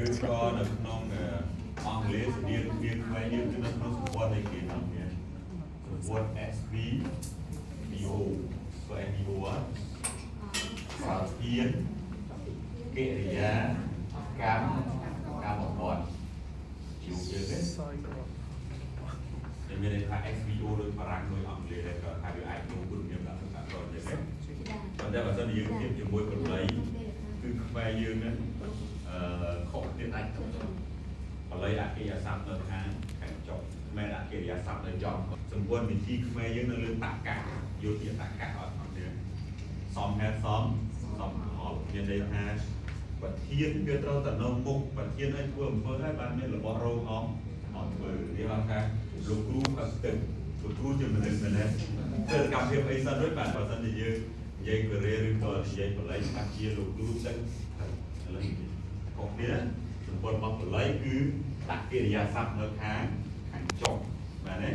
ឬក៏នៅក្នុងអង់គ្លេសរៀនគ្នាខ្មែរយើងគឺនៅក្នុងសម្ព័ន្ធនៃគេហ្នឹងនេះសម្ព័ន្ធ SV VO ក៏ SVO អត់ប្រធានកិរិយាកម្មកម្មបទយូរជើងទេតែមានន័យថា SVO ដូចបារាំងដូចអង់គ្លេសដែរក៏ថាវាអាចនោះគុណភាពដាក់ទៅដាក់ទៅចឹងទេប៉ុន្តែបើសិនជាយើងធៀបជាមួយបាលីគឺខ្មែរយើងហ្នឹងអឺខុសគ្នាដាច់បាលីដាក់កិរិយាសព្ទនៅខាងខាងចុងខ្មែរដាក់កិរិយាសព្ទនៅចុងសម្ព័ន្ធវិធីខ្មែរយើងនៅលើតក្កៈយល់ជាតក្កៈអត់អត់ទេសមហេតុសមសមផលមានន័យថាប្រធានវាត្រូវតែនៅមុខប្រធានឲ្យធ្វើអំពើឲ្យបានមានរបស់រងអមអត់ធ្វើវាហៅថាលោកគ្រូផឹកទឹកលោកគ្រូជាមនុស្សម្នាក់ធ្វើសកម្មភាពអីសិនរួចបានបើសិនជាយើងនិយាយកូរ៉េឬក៏និយាយបាលីច្បាស់ជាលោកគ្រូទឹកឥឡូវខុសគ្នាសម្ព័ន្ធរបស់បាលីគឺដាក់កិរិយាសព្ទនៅខាងខាងចុងបាទទេ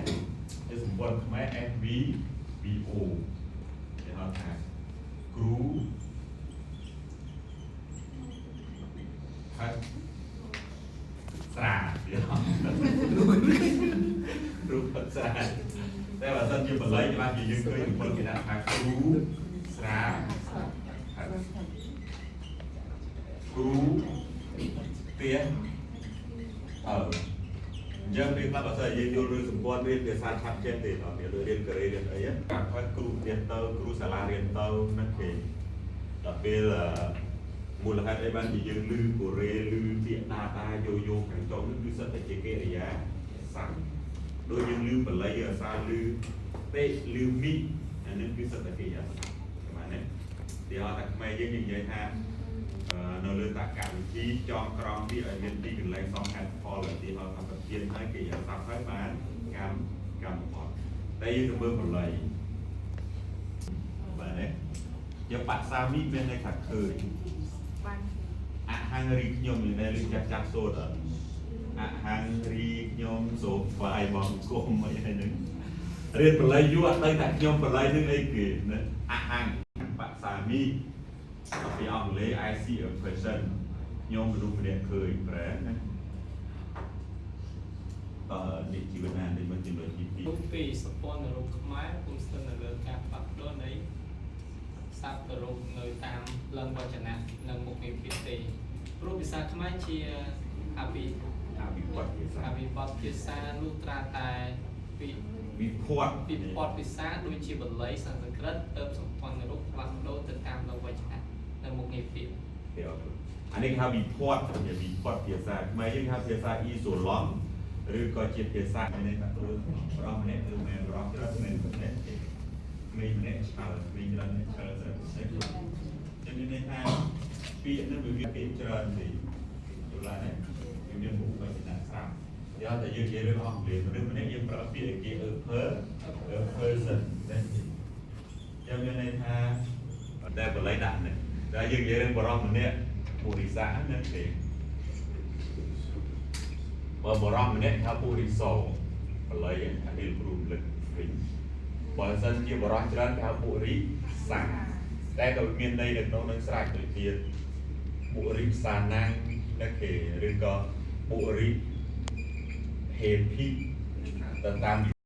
គឺសម្ព័ន្ធខ្មែរ SV VO គេហៅថាគ្រូផឹកស្រាទៀតគ្រូផឹកស្រាតែបើសិនជាបាលីច្បាស់ជាយើងឃើញសម្ព័ន្ធគេដាក់ថាគ្រូស្រាផឹកគ្រូផ្ទះអើអញ្ចឹងពេលខ្លះបើសិនជាយើងយល់រឿងសម្ព័ន្ធរៀនភាសាឆាប់ចេះទេអត់មានរៀនកូរ៉េរៀនអីហ្នឹងគាត់គ្រូរៀនទៅគ្រូសាលារៀនទៅហ្នឹងគេដល់ពេលមូលហេតុអីបានជាយើងឮកូរ៉េឮពាក្យតាតាយោយោខាងចុងនេះគឺសិតតែជាកិរិយាសព្ទដូចយើងឮបាលីអាសាឮតេឮមីអានេះគឺសិតតែកិរិយាសព្ទប្រហែលនេះទីហោថាខ្មែរយើងនិយាយថានៅលើតក្កវិធីចងក្រងវាឲ្យមានទីកន្លែងសមហេតុផលឧទាហរណ៍ថាប្រធានហើយកិរិយាសព្ទហើយបានកម្មកម្មបទតែយើងទៅមើលបាលីបាទទេយកបក្សាមីមានន័យថាឃើញ បាន អហង្រីខ្ញុំនេះដែលឮចាស់ចាស់សូត្រអត់អហង្រីខ្ញុំសូមថ្វាយបង្គំអីហ្នឹងរៀនបាលីយូរអត់ដឹងថាខ្ញុំបាលីនឹងអីគេណាអហង្បក្សាមីពីអង់គ្លេស I see a person ខ្ញុំមនុស្សម្នាក់ឃើញប្រែណាតើនេះជីវិតណានេះមិនចំណុចទី2 រូបពីសម្ព័ន្ធរូបខ្មែរពុំស្ថិតនៅលើការផ្លាស់ប្ដូរនៃសព្ទរូបនៅតាមលិង្គវចនៈនិងមុខងារពាក្យទេព្រោះភាសាខ្មែរជាអភិ អវិវត្តភាសា អវិវត្តភាសាលុះត្រាតែពី វិភ័ត ពិព័ទ្ធភាសាដូចជាបាលីសំស្ក្រឹតទៅសម្ព័ន្ធរូបផ្លាស់ប្ដូរទៅតាមលិង្គវចនៈនិងមុខងារពាក្យ គេអត់អានេះគេហៅវិភ័តជាវិភ័តភាសាខ្មែរយើងហៅភាសាអ៊ីសូឡង់ឬក៏ជាភាសានេះថាគឺប្រុសម្នាក់គឺមែនប្រុសច្រើនមែនម្នាក់ទេក្មេងម្នាក់ឆ្លើក្មេងច្រើនអ្នកឆ្លើស្រាប់តែចឹងមានន័យថាពាក្យហ្នឹងវាមានពាក្យច្រើនទេយល់ទេវាមានមុខវចនៈស្រាប់យកតែយើងនិយាយរឿងអង់គ្លេសមនុស្សម្នាក់យើងប្រើពាក្យគេ a per a person ទេចឹងមានន័យថាតែបល័យដាក់នេះតែយើងនិយាយរឿងបរោះម្នាក់ពុរិស័កហ្នឹងទេបើបរោះម្នាក់ហៅពុរិសោបល័យអានេះគ្រូលឹកវិញបើសិនជាបរោះច្រើនគេហៅពុរិស័កតែក៏មានន័យនៅក្នុងនឹងស្រេចដូចជាពុរិសាណាំងណាគេឬក៏ពុរិហេភិទៅតាម